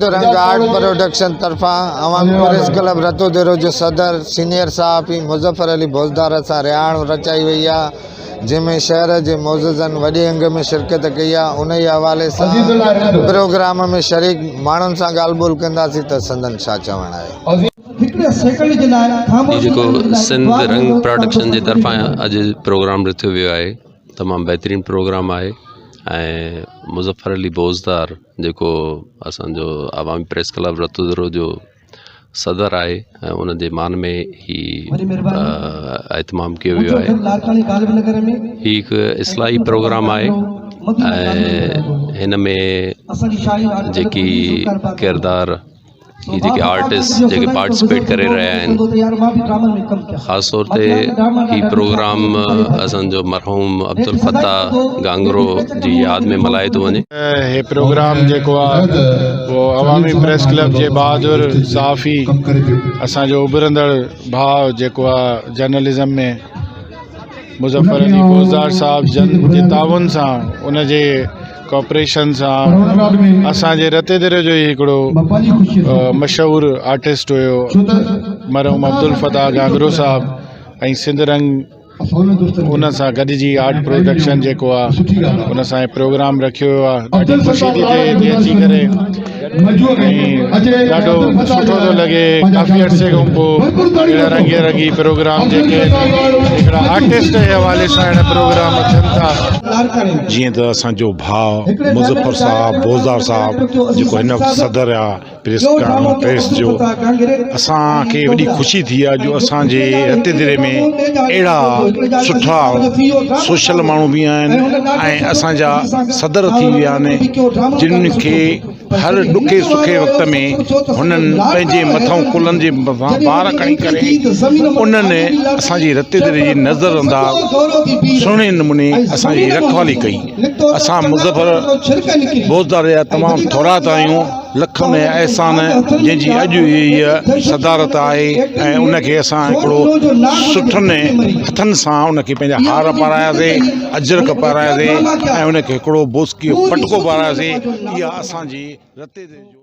رنگ art production طرفان عوامي press club Ratodero جو صدر سينيئر صحافي مظفر علي بوزدار سان رهاڻ رچائي وئي آهي جنهن ۾ شهر جي معززن وڏي انگ ۾ شرڪت ڪئي آهي انهي حوالي سان پروگرام ۾ شريڪ ماڻهن سان ڳالهه ٻولهه ڪنداسين ته سندن ڇا چوڻ آهي. هي جيڪو سنڌ رنگ پروڊڪشن جي طرفان اڄ پروگرام رٿيو ويو آهي تمام بهترين پروگرام آهي ۽ مظفر علي بوزدار جيڪو اسانجو عوامي پريس ڪلب رتودرو جو صدر آهي ۽ ان جي مان ۾ هي اهتمام ڪيو ويو آهي هي هڪ اصلاحي پروگرام آهي ۽ هن ۾ جيڪي ڪردار هي جيڪي آرٽسٽ جيڪي پارٽيسپيٽ ڪري رهيا آهن خاص طور تي هي پروگرام اسانجو مرحوم عبدالفتاح گانگرو جي ياد ۾ ملهايو ٿو وڃي. هي پروگرام جيڪو آهي اهو عوامي پريس ڪلب جي بهادر صحافي اسانجو اڀرندڙ ڀاء جيڪو آهي جرنلزم ۾ مظفر علي بوزدار صاحب جن جي تعاون سان ان جي ڪوپريشن سان اسان جي رتي دري جو ئي هڪڙو مشهور آرٽسٽ هيو مرحوم عبدالفتاح گاگرو صاحب ۽ سنڌ رنگ ان سان گڏجي آرٽ پروڊڪشن جيڪو آهي ان سان پروگرام رکيو ويو آهي ڏاڍي خوشي ٿي ٿئي هتي اچي ڪري ۽ ڏاڍو سٺو ٿو لڳي ڪافي عرصي کان پوء اهڙا رنگي رنگي پروگرام جيڪي هڪڙا آرٽسٽ جي حوالي سان اهڙا پروگرام ٿين ٿا. جيئن ته اسان جو ڀاء مظفر صاحب بوزدار صاحب جيڪو هن وقت صدر آ پريس پريس جو اسان کي وڏي خوشي ٿي آ جو اسان جي رتي دري ۾ اهڙا سٺا سوشل ماڻهو به آهن ۽ اسان جا صدر ٿي ويا آهن جن کي هر ڏکي سکي وقت ۾ هنن پنهنجي مٿان ڪلهن جي مٿان بار کڻي ڪري انهن اسان جي رتي دري جي نظر انداز سهڻي نموني اسان جي رکوالي ڪئي اسان مظفر بوزدار جا تمام ٿورائتا آهيون لکن احسان جنهن جي اڄ هيء صدارت آهي ۽ ان کي اسان هڪڙو سٺن هٿن سان ان کي پنهنجا هار پاراياسي اجرڪ پاراياسي ۽ ان کي هڪڙو بوسڪي پٽڪو پاراياسي اها اسان جي رتي ديري جو.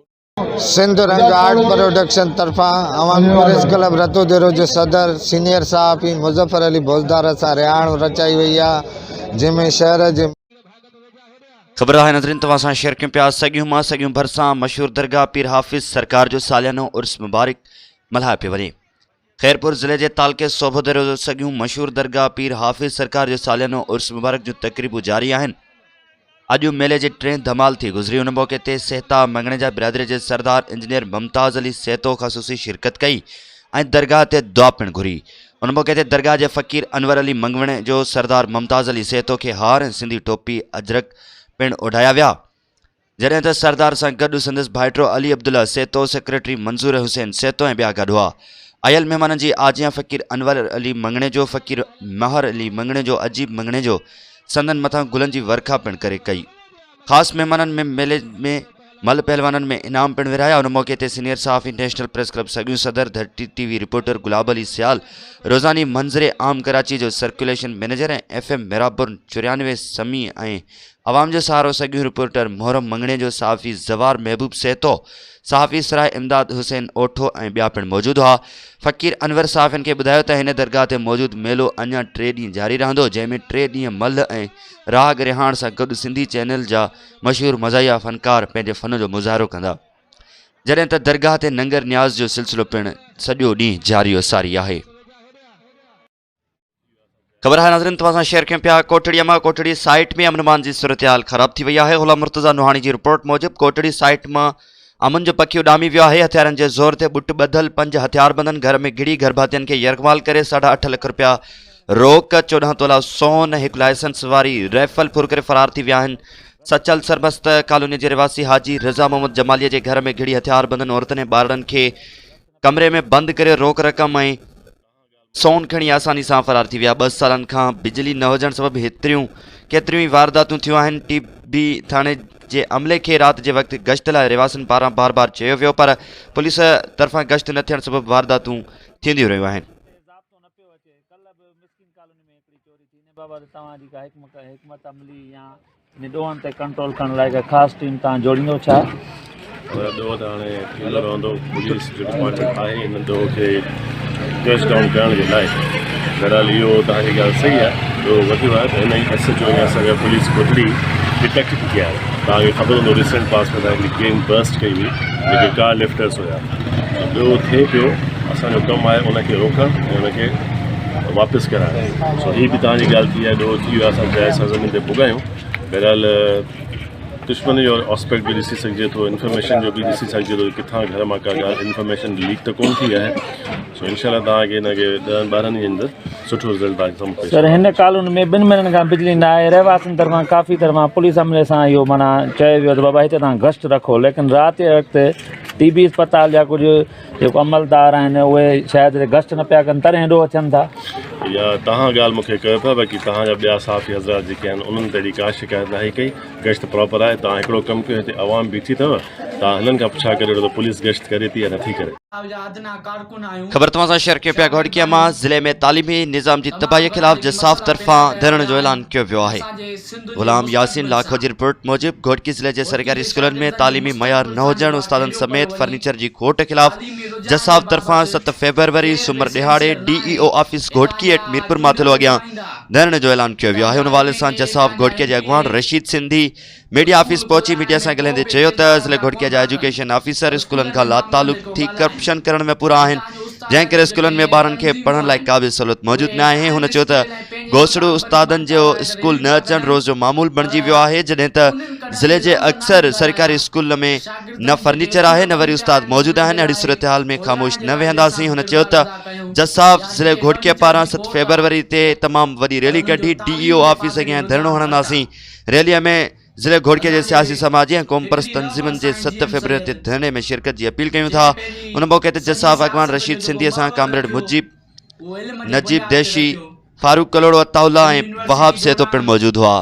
سنڌ رنگ آرٽ پروڊڪشن طرفان عوامي پريس ڪلب رتوديرو جو صدر سينيئر صحافي مظفر علي بوزدار سان رهاڻ رچائي وئي آهي جنهن ۾ شهر جي. خبر آهي ناظرين توهان سان شيئر ڪيون پيا سڳيون مان سڳيون ڀرسان مشهور درگاهه پير حافظ سرڪار جو ساليانو عرس مبارڪ ملهايو پيو وڃي خيرپور ضلعي جي تعلقي صوڀوديرو جو سڳيون مشهور درگاهه پير حافظ سرڪار جو ساليانو عرس مبارڪ جون تقريبون جاري آهن اڄ ميلي جي ٽين ڌمال ٿي گذري ان موقعي تي سهتا مڱڻيجا برادري جي سردار انجنيئر ممتاز علي سهتو خصوصي شرڪت ڪئي ۽ درگاهه تي دعا پڻ گهري ان موقعي تي درگاهه جي فقير انور علي مڱڻيجو سردار ممتاز علي سهتو کي هار ۽ سنڌي ٽوپي اجرڪ پڻ اوڍايا ويا جڏهن ته سردار سان گڏ سندس ڀائٽو علي عبدالله سهتو، سيڪريٽري منظور حسين سهتو ۽ ٻيا گڏ هئا. آيل مهمانن جي آجيان فقير انور علي مڱڻيجو، فقير مهر علي مڱڻيجو، عجيب مڱڻيجو سندن مٿان گلن جي ورکا پڻ ڪري ڪئي. خاص مهمانن ۾ ميلي ۾ ملهه پهلوانن ۾ انعام پڻ ورهايا. ان موقعي تي سينيئر صحافي نيشنل پريس ڪلب سڳيون صدر Dharti T V reporter Gulab Ali Sial, روزاني منظر عام ڪراچي جو سرڪيوليشن مئنيجر ۽ ايف ايم ميرابورن 94 سميع ۽ عوام جو سهارو سڳيون رپورٽر محرم مڱڻيجو، صحافي زوار محبوب سهتو، صحافي سرائي امداد حسين اوٺو ۽ ٻيا پڻ موجود هئا. فقير انور صحافين کي ٻڌايو ته هن درگاهه تي موجود ميلو اڃا ٽي ڏينهن جاري رهندو جنهن ۾ ٽي ڏينهن ملهه ۽ راڳ رهاڻ سان گڏ سنڌي چينل جا مشهور مزاحيه فنڪار پنهنجي فن جو مظاهرو ڪندا جڏهن ته درگاهه تي ننگر نياز جو سلسلو پڻ سڄو ڏينهن جاري و ساري آهي. خبر آهي ناظرين توهان سان شيئر ڪيون پيا ڪوٽڙي مان ڪوٽڙي سائيٽ ۾ امن امان جي صورتحال خراب ٿي وئي آهي غلام مرتضيٰ نوحاڻي جي رپورٽ موجب ڪوٽڙي سائيٽ مان امن جو پکي اڏامي ويو آهي هٿيارن جي زور تي ٻٽ ٻڌل پنج هٿياربندن گهر ۾ گهڙي گهرڀاتين کي يرغمال ڪري 8.5 لک رپيا روڪ 14 تولا سون هڪ لائسنس واري رائفل ڦر ڪري فرار ٿي ويا آهن سچل سرمست ڪالوني جي رهواسي حاجي رضا محمد جمالي جي گهر ۾ گهڙي هٿياربندن عورتن ۽ ٻارڙن کي ڪمري ۾ بند ڪري روڪ رقم ۽ سون کڻي آساني سان فرار ٿي ويا، ٻه سالن کان بجلي نه هجڻ سبب هيتريون ڪيتريون ئي وارداتون ٿيون آهن، ٽي بي ٿاڻي جي عملي کي رات جي وقت گشت لاء رهواسين پاران بار بار چيو ويو پر پوليس طرفان گشت نه ٿيڻ سبب وارداتون ٿينديون رهيون آهن. انهن ڏوهن تي ڪنٽرول ڪرڻ لاء ڪا خاص ٽيم توهان جوڙيندو ڇا؟ پر ڏوهه ته هاڻي ٿيندو رهندو پوليس جو ڊپارٽمينٽ آهي ان ڏوهه کي ڪرش ڊائون ڪرڻ جي لاء بهرحال اهو توهان جي ڳالهه صحيح آهي ڏوهه وڌيو آهي ته هن ئي ايس ايڇ او ۽ اسان جا پوليس ڪوٽڙي ڊٽيڪٽ به ڪيا آهن توهان کي خبر هوندو ريسنٽ پاس ۾ هڪڙي گينگ برسٽ ڪئي هئي جيڪي ڪار لفٽرس هيا ته ڏوهه ٿئي پيو اسان جو ڪم آهي ان کي روڪڻ ۽ ان کي واپس ڪرائڻ سو هي به توهان جي ڳالهه ٿي آهي ڏوهه ٿي ويو آهي اسان جائز سرزمين تي پڳايون بهرحال دشمني جو آسپيڪٽ به ڏسي سگهجي ٿو انفارميشن جو به ڏسي سگهجي ٿو ڪٿان گهر مان ڪا ڳالهه انفارميشن ليڪ ته ڪونه ٿي آهي سو انشاء الله توهان کي هن کي ڏهن ٻارهن ڏينهن اندر سٺو رزلٽ توهان کي سامهون پيش سر هن ڪالوني ۾ ٻن مهينن کان بجلي نه آهي رهواسين طرفان ڪافي طرفان پوليس عملي سان اهو معنيٰ چيو ويو ته بابا هتي توهان گشت رکو ليڪن رات جي وقت ٽي بي اسپتال جا ڪجهه جيڪو عملدار آهن اهي شايد گشت نه پيا ڪن تڏهن ڏوهه ٿين ٿا. يا توهان ڳالهه مون کي ڪيو پيا باقي توهان جا ٻيا صحافي حضرات جيڪي آهن انهن ته اهڙي ڪا شڪايت ناهي ڪئي گشت پراپر آهي توهان هڪڙو ڪم ڪيو هتي عوام بيٺي اٿو توهان هنن کان پڇا ڪريو ته پوليس گشت ڪري ٿي يا نٿي ڪري. خبر توهان سان شيئر ڪيون پيا گهوٽڪي مان ضلعي ۾ تعليمي نظام جي تباهي خلاف جساف طرفان ڌرڻي جو اعلان ڪيو ويو آهي غلام ياسين لاکو جي رپورٽ موجب گهوٽڪي ضلعي جي سرڪاري اسڪولن ۾ تعليمي معيار نه هجڻ، استادن سميت فرنيچر جي کوٽ خلاف جساف طرفان 7 فيبروري سومر ڏهاڙي D E O office Ghotki at Mirpur Mathelo اڳيان ڌرڻي جو اعلان ڪيو ويو آهي ان حوالي سان جساف گهوٽڪي جي اڳواڻ رشيد سنڌي ميڊيا آفيس پهچي ميڊيا سان ڳالهائيندي چيو ته ضلعي گهوٽڪي جا ايجوڪيشن آفيسر اسڪولن کان لاتعلق ٿي ڪرپشن ڪرڻ ۾ پورا آهن جنهن ڪري اسڪولن ۾ ٻارن کي پڙهڻ لاء ڪا به سهولت موجود نه آهي هن چيو ته گوسڙو استادن جو اسڪول نه اچڻ روز جو معمول بڻجي ويو آهي جڏهن ته ضلعي جي اڪثر سرڪاري اسڪول ۾ نه فرنيچر آهي نه وري استاد موجود آهن اهڙي صورتحال ۾ خاموش نه ويهنداسين هن چيو ته جساف ضلعي گهوٽڪي پاران 7 فيبروري تي تمام وڏي ريلي ڪڍي ڊي اي او آفيس اڳيان ڌرڻو هڻنداسين ريلي ۾ ضلعي گهوٽڪي جي سياسي سماجي ۽ قومپرست تنظيمن جي 7 فيبروري تي ڌرڻي ۾ شرڪت جي اپيل ڪيون ٿا ان موقعي تي جساف اڳواڻ رشيد سنڌي سان ڪامريڊ مجيب نجيب ديشي فاروق ڪلهوڙو عطاء الله ۽ وهاب سهتو پڻ موجود هئا.